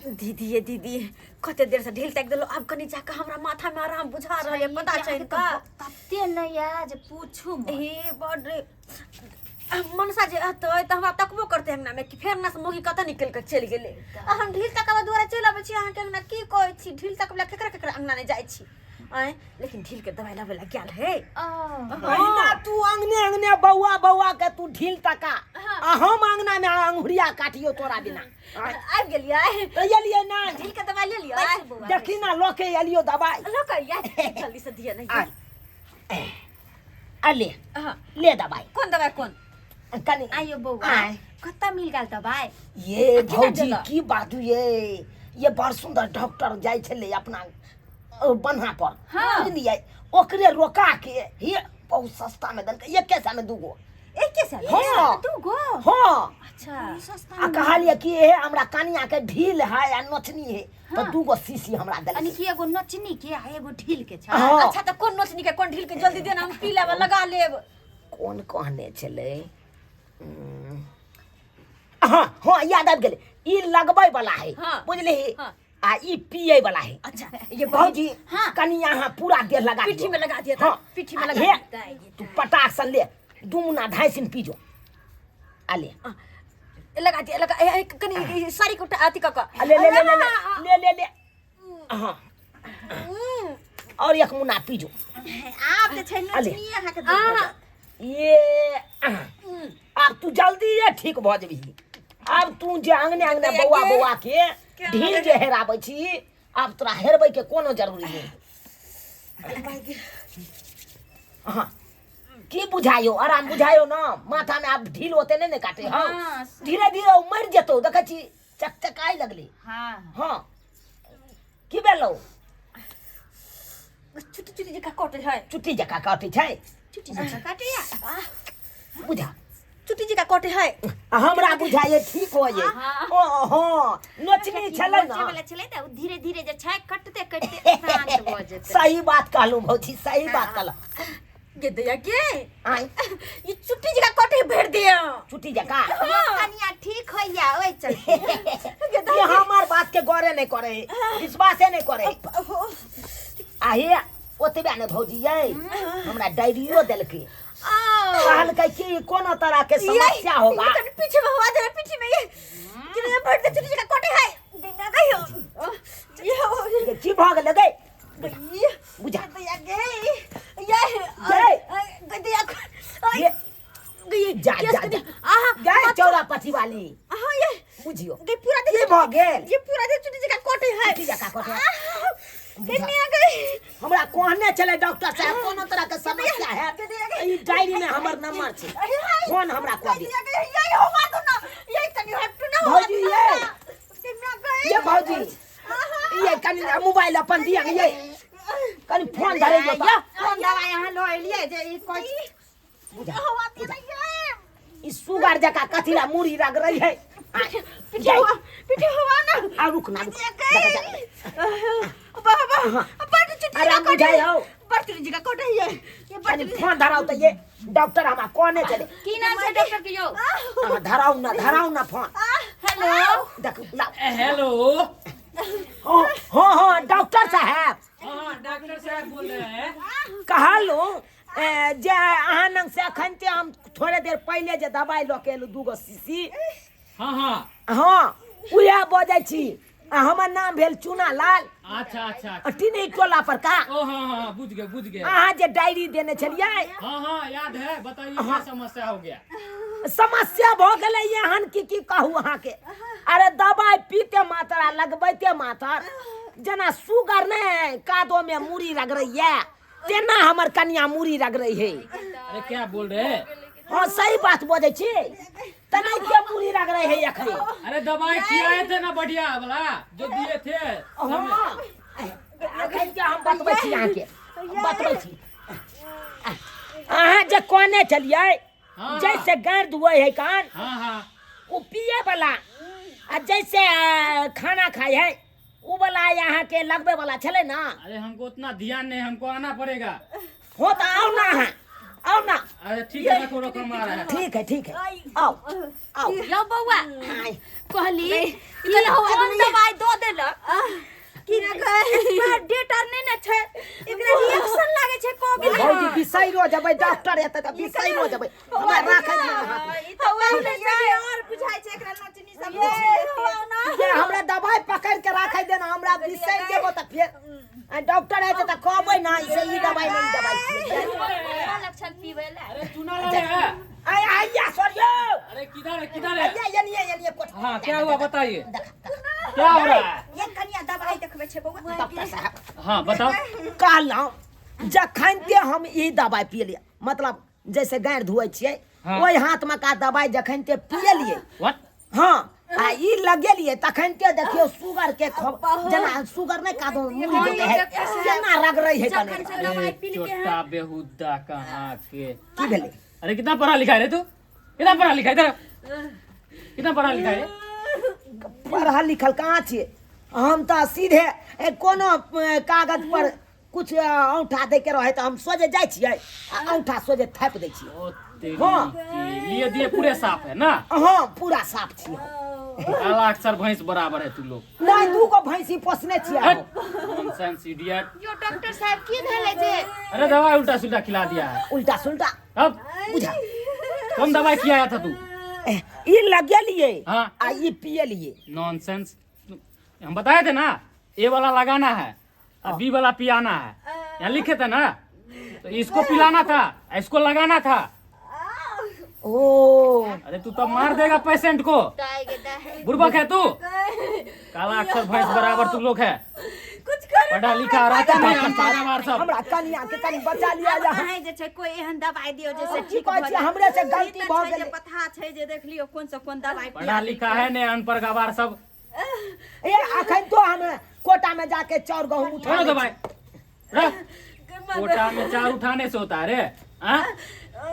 दीदी ये दीदी कते देर से ढील ताकि देलो आब कनी जाके हमरा माथा में आराम बुझा रहल है पता छै का तते नहि या जे पूछू मत। हे बड रे आ, मनसा जे अतै तऽ हमरा तकबो करतै अंगना में कि फेर ना से मौगी कतऽ निकलि कऽ चलि गेलै आ हम ढील तकबा दुआरे चलि अबै छी अहाँके अंगना की कहै छी ढील तकबला केकरा केकरा अंगना नहि जाइ छी आँय लेकिन ढील के दवाइ लाबै लए गेल है आ, अहिना तू अंगने अंगने बौआ बौआ के तू ढील तका आ हम अंगना में अंगुरिया काटियो तोरा बिना आँय, आबि गेलियै तऽ एलियै नहि ढील के दवाइ ले लिअ बौआ देखी ना लऽ के एलियो दवाइ लऽ कऽ अइयै जल्दी से दिअ नहि आय आ ले हाँ ले दवाइ कोन दवाइ कोन कनी आइयो बौआ आय। कतऽ मिल गेल दबाइ ये केना भौजी देलक? की बात ये ये बड़ सुंदर डॉक्टर जाइ छलै अपना बन्हा पर हाँ। बुझलियै ओकरे रोका के हे बहुत सस्ता में देलकै एके सए में दूगो एके साल हाँ। दूगो हाँ अच्छा सस्ता आ कहलियै कि हे हमरा कनिया के ढील है आ नोचनी है तऽ हाँ। दूगो शीशी हमरा यानी देलकै कि एगो नचनी के आ एगो ढील के छै हाँ। अच्छा तऽ कोन नोचनी के कोन ढील के जल्दी देना हम पी लेब लगा लेब कोन कहने छलै हाँ हाँ याद आबि गेलै ई लगबै वाला है हाँ। बुझलिही हाँ। आ ई पियै वाला है अच्छा ये भौजी हाँ। कनि अहाँ पूरा देह लगा पीठी दियौ। में लगा दिया हाँ पीठी में आ लगा हे, दिया। तू पटाक सन ले दू मुना ढाई सिन पी जो आ ले लगा दिया लगा ए, ए, कनि ई साड़ी के उठा अथी कऽ कऽ आ ले ले ले ले ले ले ले ले हाँ और एक मुना पी जो आब जे छै अले। नचनी अहाँके आ, दूर भऽ जायत। ये आब तू जल्दी ये ठीक भऽ जेबही आब तू जे अंगने अंगने बौआ बौआ के ढील जे हेराबै छी आब तोरा हेरबै के कोनो जरूरी नहि हाँ की बुझायो आराम बुझायो ना माथा में आब ढील ओते नहीं ने काटे हाँ हाँ, धीरे धीरे ओ मरि जेतौ देखै छी चकचकाय लगले हाँ हाँ की भेलौ चुटी चुटी जकाँ कटै है चुट्टी जकाँ काटै छै चुटी जकाँ काटैया बुझा चुटी जकाँ कटै है आ हमरा बुझाइए ठीक हो ये ओ हाँ नोचनी छलै नोचे ना वाला छलै तऽ ओ धीरे धीरे जे छै कटते कटते शांत भऽ जेतै सही बात कहलहुँ भौजी सही बात कहलहुँ गे दैया गे आय ई चुट्टी जकाँ कटे भरि दिया चुट्टी जकाँ यो कनिया ठीक होइया ओहि चलते ये हमार बात के गौरे नहीं करे है विश्वासे नहीं करे है आ हे ओतबे ने भौजी ये हमरा डायरियो देलकै कहलकै कि कोनो तरह के समस्या होगा ये तनी पीछे में हवा दे रहा पीछे में ये कि ये भर दे चुट्टी जकाँ कटे है बिना गयो ये हो ये की भऽ गेलै गै ये बुझा दैया गे ये गै। गे दैया ये ये जा जा जा आहा गै चौरा पची वाली हाँ ये बुझियो गे पूरा दे की भऽ गेल ये पूरा दे चुट्टी जकाँ कटे है चुट्टी जकाँ कटै है। गे मियां गे हमरा कहने छलै डॉक्टर साहब कोनो तरह के समस्या है ई डायरी में हमर नंबर छै फोन हमरा कऽ दे भौजी ये ये भौजी ये कनी मोबाइल अपन दिया ये कनी फोन धरे जो यो कोन दवाइ अहाँ लऽ एलियै जे ई कोइ बुझा ई सुगर जका कथी ला मुड़ी रगड़ै है आ रुक ना रुक आराम बुझाइ हौ कनी फोन धराउ तऽ ये डॉक्टर हमरा कहने छलै की नाम छै डॉक्टर के यौ अहाँ धराउ ना धराउ ना फोन हेलो देखू लाउ हेलो हाँ हाँ हाँ डॉक्टर साहब हाँ डॉक्टर साहब बोल रहे हैं कहलहुँ ए, जे अहाँ लग से अखन ते हम थोड़े देर पहिले जे दवाइ लऽ के एलहुँ दूगो शीशी हाँ हाँ हाँ उएह बजै छी आ हमर नाम भेल चूना लाल अच्छा अच्छा अच्छा। टिनी टोला पर का ओ हाँ हाँ बुझ गए बुझ गए अहाँ जे डायरी देने छलियै हाँ हाँ याद है बताइए क्या समस्या हो गया समस्या भऽ गेलै एहन की की कहू अहाँके अरे दबाइ पीते मातर आ लगबैते मातर जेना सुगर ने कादोमे मूड़ी रगड़ैया तेना हमर कनिया मूड़ी रगड़ै है अरे क्या बोल रहे हैं हाँ सही बात बजै छी तेनाहिते मूड़ी रगड़ै है एखन अरे दवाई खिलाए थे ना बढ़िया वाला जो दिए थे हाँ एखन के हम बतबै छी अहाँके हम बतबै छी अहाँ जे कहने छलियै हाँ। जैसे गाँड़ धुए है कान हाँ हाँ ओ पिए वाला आ जैसे खाना खाए है उ वाला अहाँके लगबै वाला छलै ना अरे हमको उतना ध्यान नहीं हमको आना पड़ेगा हो तऽ आउ ना अहाँ आउ ना अरे ठीक है रखो रखो हम आ रहा है ठीक है ठीक है आओ आओ यौ बौआ आय। कहली ई कोन दवाइ दऽ देल जेबै, डॉक्टर एतै तऽ बिसैरो जेबै। हमरा राखै दियौ हाथ। ई तऽ पहिले से भी और बुझाइ छै एकरा नचनी सब। ये हमरा दवाई पकड़ के राखै देना, हमरा बिसरि जेबो तऽ फेर आ डॉक्टर एतै तऽ कहबै ना से ई दवाई नहि, ई दवाई छियै। लक्षण पीबै ला। अरे चूना लाए है। आय आइया सॉरी। अरे किधर है, किधर है? आइया यनिए यनिए कोठ। हाँ, क्या हुआ बताइए, देखा देखा। क्या हो रहा है? ये कनिया दवाई देखबै छै बौआ। डॉक्टर साहब। हाँ बताओ। कहलहुँ जखन ते हम ई दवाई पियलियै, मतलब जैसे गाँड़ धोइ छियै। हाँ। ओहि हाथमे का दवाई जखन ते पियलियै। What? हाँ, आ ई लगेलियै तखन ते देखियौ सुगर के खब जेना सुगर नहि कादो मुड़ी देते है केना रगड़ै है कने। जखन से दवाई पी अरे के चोटा बेहुदा कहाँ के। की भेलै? अरे कितना पढ़ा लिखा है रे तू? कितना पढ़ा लिखा है? इधर आ। कितना पढ़ा लिखा है? पढ़ल लिखल कहाँ छियै हम? तऽ सीधे कोनो कागज पर कुछ औंठा दै के रहै तऽ हम सोझे जाइ छियै आ औंठा सोझे थापि दै छियै। ओ तेरी। हाँ। की, लिए दिए पूरे साफ है ना? हाँ, पूरा साफ छियै हम। काला अक्षर भैंस बराबर है तू लोग। नहि, दू गो भैंसी पोसने छियै हम। Nonsense idiot. यो डॉक्टर साहब, की भेलै जे? अरे दवाई उल्टा सुल्टा खिला दिया है। उल्टा सुल्टा? अब बुझा। कौन दवाई खिलाया था तू? ई लगेलियै। हाँ। आ ई पियलियै। नॉनसेंस, हम बताए थे ना, ए वाला लगाना है और बी वाला पियाना है, यहाँ लिखे थे ना। तो इसको पिलाना था, इसको लगाना था। ओ। अरे तू तो मार देगा पेशेंट को। दाय गे दाय। बुड़बक है तू, काला अक्षर भैंस बराबर तू लोग है। कुछ कर। पढ़ा लिखा रहता नहीं अनपढ़ गंवार सब। हमरा कनिया के कनि बचा लिया जा। अहाँ जे छै कोई एहन दवाई दियौ जैसे की ठीक कहै भऽ छियै, जाय। हमरे से ई गलती तऽ भऽ छै जे गेलै। पथा छै जे देख लियौ कोन से कोन दवाई। पढ़ा लिखा है नहीं, अनपढ़ गंवार सब। ए अखन तो हम कोटा में जाके चाउर गहूम उठा छोड़ो लै दवाई रख। कोटा में चार उठाने से होता है रे? हाँ,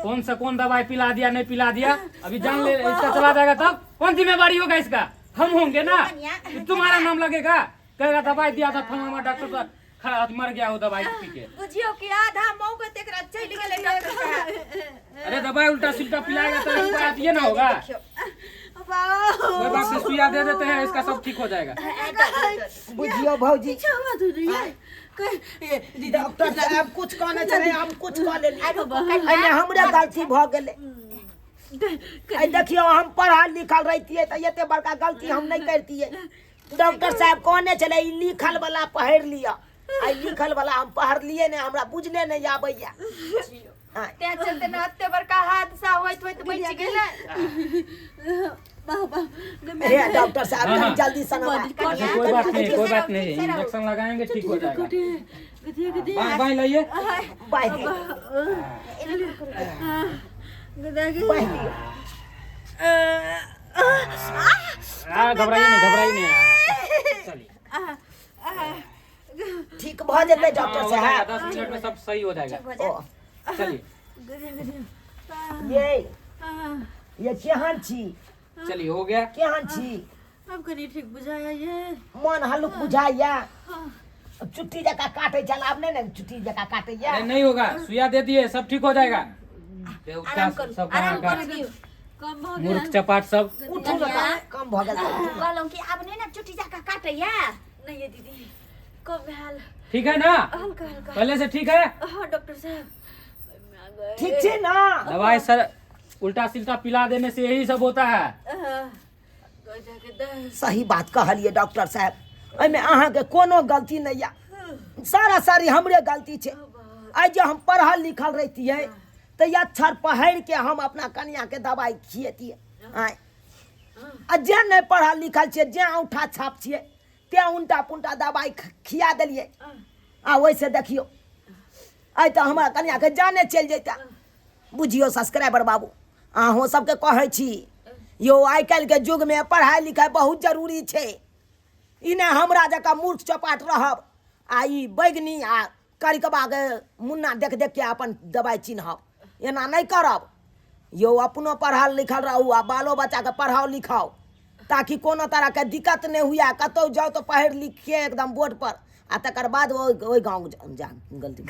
कौन सा कौन दवाई पिला दिया, नहीं पिला दिया, अभी जान ले इसका चला जाएगा तब कौन जिम्मेवारी होगा इसका? हम होंगे ना, तुम्हारा नाम लगेगा, कहेगा दवाई दिया था फलाना डॉक्टर तो मर गया वो दवाई पी के। बुझियौ कि आधा मौका एकरा चलि गेलै डॉक्टर साहब। अरे दवाई उल्टा सुल्टा पिलाएगा तो इसका बात ये ना होगा। कोई बात से सुइया दे देते हैं, इसका सब ठीक हो जाएगा। छी। बुझियौ भौजी, डॉक्टर साहब कुछ कहने छलै, हम कुछ कह लेलियै। एहिमे हमरे गलती भऽ गेलै। आइ देखियौ, हम पढ़ल लिखल रहितियै तऽ एते बड़का गलती हम नहि करितियै। डॉक्टर साहब कहने छलै ई लिखल वाला पढ़ि लिअ, आ ई लिखल वाला हम पढ़लियै नहि, हमरा बुझले नहि आबैया। आँय। तें चलते ने एते बड़का हादसा होइत होइत बचि गेलै। हे डॉक्टर साहब, हाँ, कनि हाँ। जल्दी से हमरा अच्छा, कोई बात नहीं, कोई बात नहीं, इंजेक्शन लगाएंगे, ठीक हो जाएगा। बाएं बाएं लाइए। बाहि दियौ, बाहि दियौ। हाँ, घबराइए नहीं, घबराइए नहीं, चलिए। ठीक भऽ जेतै डॉक्टर हाँ, हो जाएगा, साहब? 10 मिनट में सब सही हो जाएगा। ओ। चलिए। ये ये केहन छी? चलिए, हो गया। केहन छी? अब कनी ठीक बुझाया ये। मन हल्लुक बुझाइया? चुट्टी जकाँ काटै छल, आब नहि ने चुट्टी जकाँ काटैया? अरे नहीं होगा, सुइया दे दिए, सब ठीक हो जाएगा। बेहुदा। आराम करू। सब आराम कहाँ करू दियौ। कम भऽ गेल। मूर्ख चपाट सब। उठू ने तऽ कम भऽ गेल तऽ उठू। कहलहुँ कि आब नहि ने चुट्टी जाका काटैया? नहीं ये दीदी, कम भेल। ठीक है ना? हल्का हल्का। पहले से ठीक है? हाँ डॉक्टर साहब। ठीक छै ना? दवाई सर उल्टा सिल्टा पिला देने से यही सब होता है। सही बात कहलियै डॉक्टर साहब, एहिमे अहाँके कोनो गलती नहि यऽ, सारा सारी हमरे गलती छै। आइ जे हम पढ़ल लिखल रहितियै तऽ ई अक्षर पढ़ि के हम अपना कनियाके दवाइ खिएतियै। आँय, आ जे नहि पढ़ल लिखल छियै, जे औंठा छाप छियै, ते उल्टा पुल्टा दवाइ खिया देलियै आ ओहिसँ देखियौ आइ तऽ हमरा कनियाके जाने चलि जैता। बुझियौ सब्सक्राइबर बाबू, अहूँ सबके कहै छी यौ, आइ काल्हिके युगमे पढ़ाइ लिखाइ बहुत जरूरी छै। ई नहि हमरा जकाँ मूर्ख चपाट रहब आ ई बैगनी आ करिकबाके मुन्ना देख देखके अपन दवाइ चिन्हब, एना नहि करब यौ। अपनो पढ़ल लिखल रहू आ बालो बच्चाके पढ़ाउ लिखाउ, ताकि कोनो तरहके दिक्कत नहि हुए। कतहु जाउ तऽ पढ़ि लिखके एकदम बोर्डपर आ तकर बाद ओहि गाँव जा गलती।